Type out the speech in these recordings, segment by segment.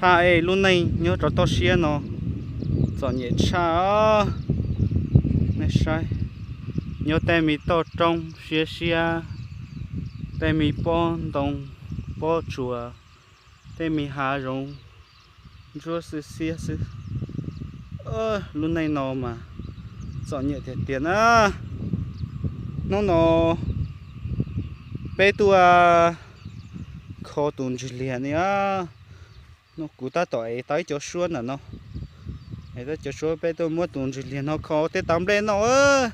Phaj ej, lub neej nyob rau toj siab no txom nyem tshaj os. Nej saib, nyob tej me toj roob siab siab, tej me pob ntoo, pob tsuas, tej me hav zoov ntsuab xwb xiab xwb. Lub neej no mas txom nyem tiag tiag na. Hnub no peb tuaj kho tus ntswg liag ni. No kuv tab tom ev tau ib cov suab ntawm no, ev tau cov suab peb tuaj muab tus ntswg liag no kho tej tau nplej noj.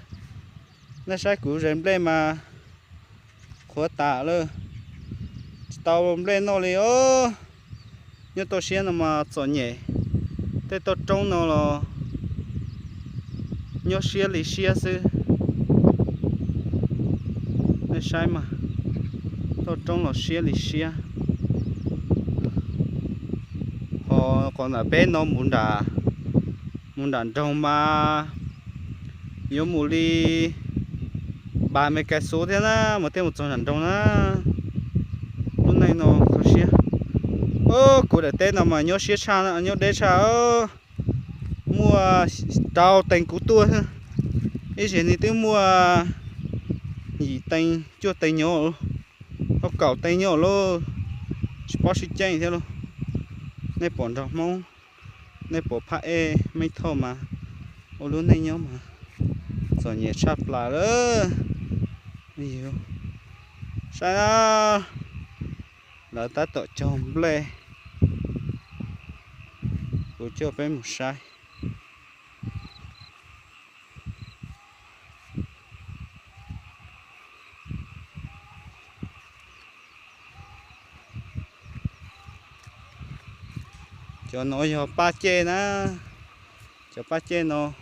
Nej saib kuv zes nplej mas qhuav tas lawm, tsis tau nplej noj li os. Nyob toj siab no mas txom nyem, tej toj roob no los nyob siab li siab xwb. Nej saib mas, toj roob los siab li siab. Ho qhov ntawm peb no mus nram, mus nram nroog mas yuav mus li npas me kais xuv thiab na mas thiaj mus txog nram nroog na. Lub neej no kho siab. Kuv daim teb no mas nyob siab tshaj, nyob deb tshaj. Muaj rau teev kuv tuaj, ib zig ne twb muaj yim teev cuaj teev nyob, kaum teev nyob lauj. Tsis paub sib ceeb thiab lauj. Nej pom nrog Hmoob, nej pom Phaj ej Meej Thoj mas ua lub neej nyob mas txom nyem tshaj plaws lawm. Saib na, lawv tab tom cog nplej, kuv coj peb mus saib. Cov no yog paj cej na, cov paj cej no,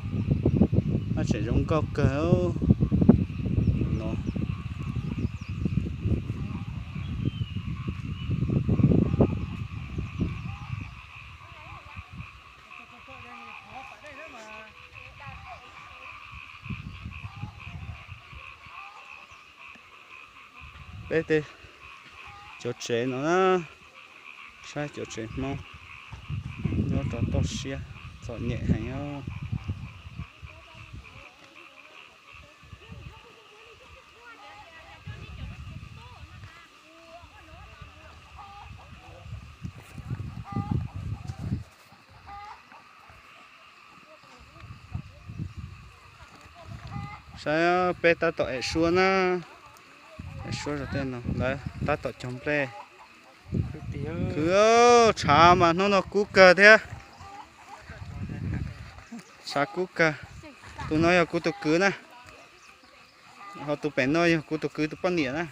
paj tseem zoo nkauj kawg no. Peb tej cov tsev no na, saib cov tsev Hmoob nyob rau toj siab txom nyem heev. Saib peb tab tom ev suab na, ev suab rau tej no, lawv tab tom cog nplej. Khwv, tshav mas hnub no kub kawg thiab. Tshav kub kawg. Tus no yog kuv tus kwv na, ho tus pem no yog kuv tus kwv tus poj niam na.